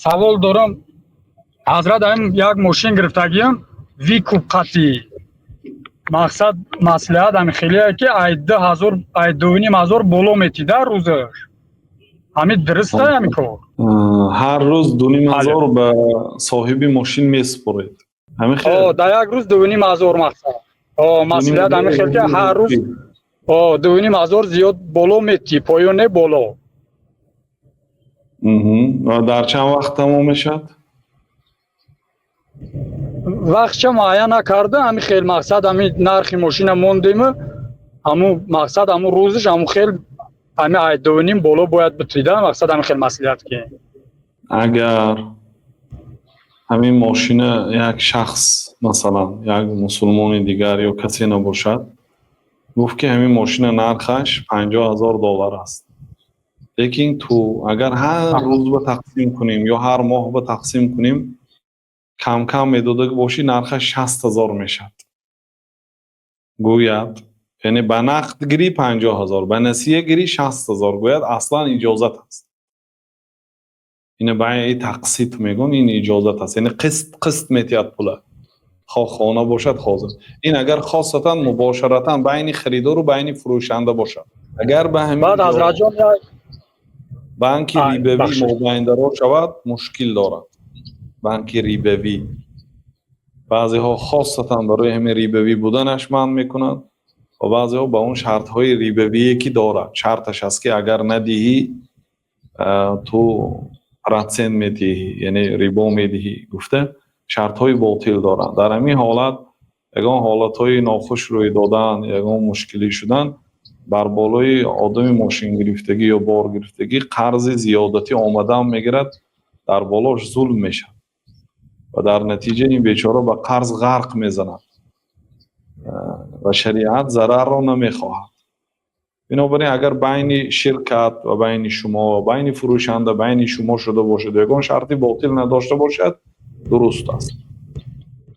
Савол дорам, ҳазрат. Ам як мошин гирифтагиам, выкуп қатӣ. Мақсад, маслиҳат ами хеле, ки ай 2000, ай 2500 боло метида рӯзаш. Ҳами дуруста ами кор? Ҳар рӯз 2500 ба соҳиби мошин месупоред, ҳамин хел? Дар як рӯз 2500. Мақсад, маслиҳат ҳамин хел, ки ҳар рӯз 2500 зиёд боло метӣ, поён не, боло. Ва дар чанд вақт тамом мешавад? Вақтша муайян накарда. Ҳамин хел, мақсад, ҳамин нархи мошина мондем, ҳамун мақсад, ҳамун рӯзаш ҳамун хел, ҳамин ай 2,5 боло бояд битида. Мақсад, ҳамин хел маслиҳат ки. Агар ҳамин мошина як шахс, масалан, як мусулмони дигар ё касе набошад, гуфт, ки ҳамин мошина нархаш 50 000 доллар аст, лекин ту агар ҳар рӯз ба тақсим кунем ё ҳар моҳ ба тақсим кунем, кам-кам медода бошӣ, нархаш 60 000 мешавад, гӯяд, яъне ба нақд гирӣ 50 000, ба насия гирӣ 60 000, гӯяд, аслан иҷозат аст. Ина байъи тақсит мегӯн, ин иҷозат аст, яъне қист қист метиҳад пула, хоҳ хона бошад, ҳозир ин агар хосатан мубошаратан байни харидору байни фурӯшанда бошад. Агар ба ҳамин Баъд, ҳазратҷон, банки рибавӣ мобайндаро шавад, мушкил дорад. Банки рибавӣ баъзеҳо хосатан барои ҳамин рибавӣ буданаш манъ мекунанд ва баъзеҳо ба он шартҳои рибавие, ки дорад. Шарташ аст, ки агар надиҳӣ, ту процент медиҳӣ, яъне рибо медиҳӣ, гуфта, шартҳои ботил доранд. Дар ҳамин ҳолат ягон ҳолатҳои нохуш рӯй додан, ягон мушкилӣ шудан, бар болои одами мошингирифтагӣ ё боргирифтагӣ қарзи зиёдатӣ омадан мегирад, дар болош зулм мешавад ва дар натиҷа ин бечора ба қарз ғарқ мезанад ва шариат зарарро намехоҳад. Бинобар ин, агар байни ширкат ва байни шумо ва байни фурӯшанда, байни шумо шуда бошад, ягон шарти ботил надошта бошад, дуруст аст.